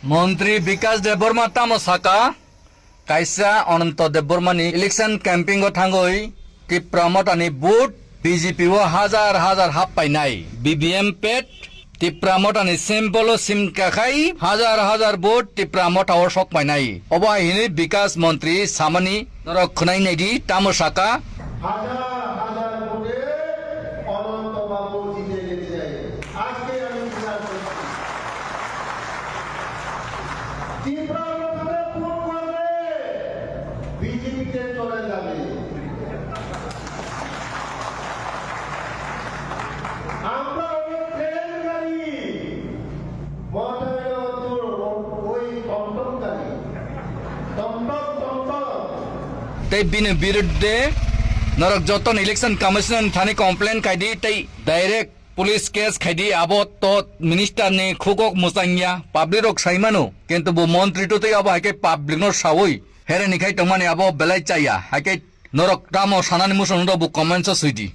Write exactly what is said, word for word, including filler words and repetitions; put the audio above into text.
Montri Bikash Debbarma tamo saka, kaisa Ananto Debbarmani election camping o thangwi Tipra Mothani vote B J P o hajar hajar hap painai. B V M pad Tipra Mothani symbol o sim kakhai hajar hajar vote Tipra Motha o sok painai. Obo hai hwnwi Bikash Montri samani norok khwnai naidi tamo saka. হাজার হাজার ভোটে অনন্ত বাবু জিতে গেছে। আজকে আমি স্বীকার করছি, ত্রিপুরা লোকেরা ভোট করবে, বিজেপিতে চলে যাবে। আমরা অনেক কেলেঙ্কারি, মমতা ব্যানার্জির ওই টমটম গাড়ি, টমটম, টমটম। Tei bini birudde norok jotono election commission ni thani complain khaidi tei direct police case khaidi, abo to minister ni khukok mwchangya, public rok saimano, kintu bo montri to tei abo hai khe public no sawi hereni khai tongmani abo belai chaya, hai khe norok tamo sanani muchung rok bo comments o swidi.